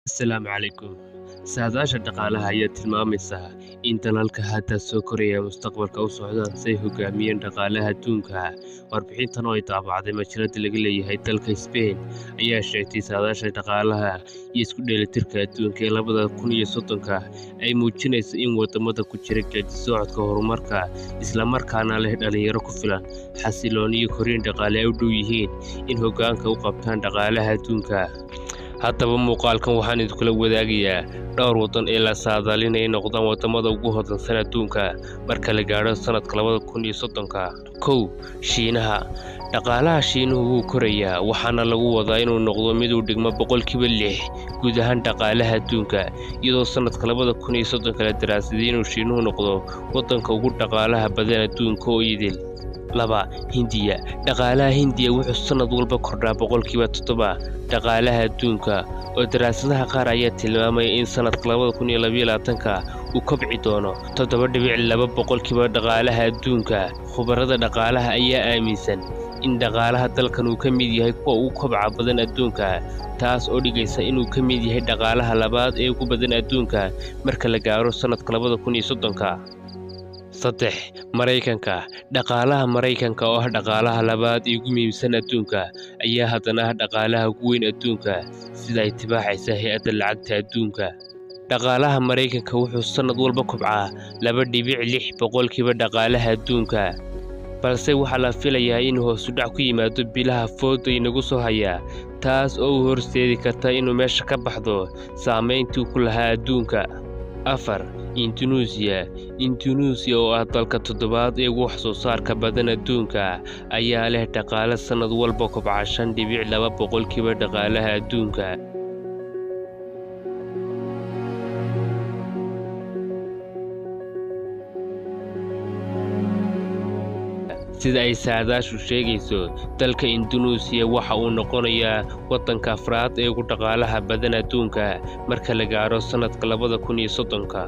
Asalaamu calaykum. Saadaasha dhaqaalaha ayaa tilmaamaysa in dalalka hadda soo koraya mustaqbalka u socdaan si ay hogaamiyeen dhaqaalaha adduunka. Warbixintan oo ay daabacday majalada laga leeyahay dalka Spain ayaa sheegtay saadaasha dhaqaalaha iyo isku dheelitirka adduunka ee 2030-ka ay muujinayso in wadamada ku jira geedi socodka horumarka isla markaana leh dhalinyaro ku filan, xasilooni iyo korriin dhaqaale ay u dhow yihiin in hoggaanka u qabtaan dhaqaalaha adduunka. Haddaba muuqaalkan waxaan idinkula wadaagayaa dhowr waddan ee la saadaalinaya inay noqdaan wadamada ugu hodansan adduunka marka la gaadho sanadka 2030-ka. 1. Shiinaha. Dhaqaalaha Shiinuhu wuu korayaa, waxaana lagu wadaa inuu noqdo mid u dhigma 6% guud ahaan dhaqaalaha adduunka, iyadoo sanadka 2030-ka la daraasaday inuu Shiinuhu noqdo waddanka ugu dhaqaalaha badan adduunka oo idil. 2. Hindiya. Dhaqaalaha Hindiya wuxuu sanad walba kordhaa 7% dhaqaalaha adduunka, oo daraasadaha qaar ayaa tilmaamaya in sanadka 2022-ka uu kobci doono 7.2% dhaqaalaha adduunka. Khubarada dhaqaalaha ayaa aaminsan in dhaqaalaha dalkan uu ka mid yahay kuwa ugu kobaca badan adduunka, taas oo dhigaysa inuu ka mid yahay dhaqaalaha labaad ee ugu badan adduunka marka la gaaro sanadka 2030-ka. 3. Maraykanka. Dhaqaalaha Maraykanka oo ah dhaqaalaha labaad ee ugu muhiimsan adduunka ayaa haddana ah dhaqaalaha ugu weyn adduunka, sida ay tibaaxaysa Hay'adda Lacagta Adduunka. Dhaqaalaha Maraykanka wuxuu sanad walba kobcaa 2.6% dhaqaalaha adduunka, balse waxaa la filayaa in hoos u dhac ku yimaado bilaha fooda inagu soo haya, taas oo u horseedi karta inuu meesha ka baxdo saameyntii uu ku lahaa adduunka. 4. Indunuusiya. Indunuusiya oo ah dalka toddobaad ee ugu wax soo saarka badan adduunka ayaa leh dhaqaale sanad walba kobca 5.2% dhaqaalaha adduunka. Sida ay saadaashu sheegayso, dalka Indunuusiya waxa uu noqonayaa waddanka afraad ee ugu dhaqaalaha badan adduunka marka la gaaro sanadka 2030-ka.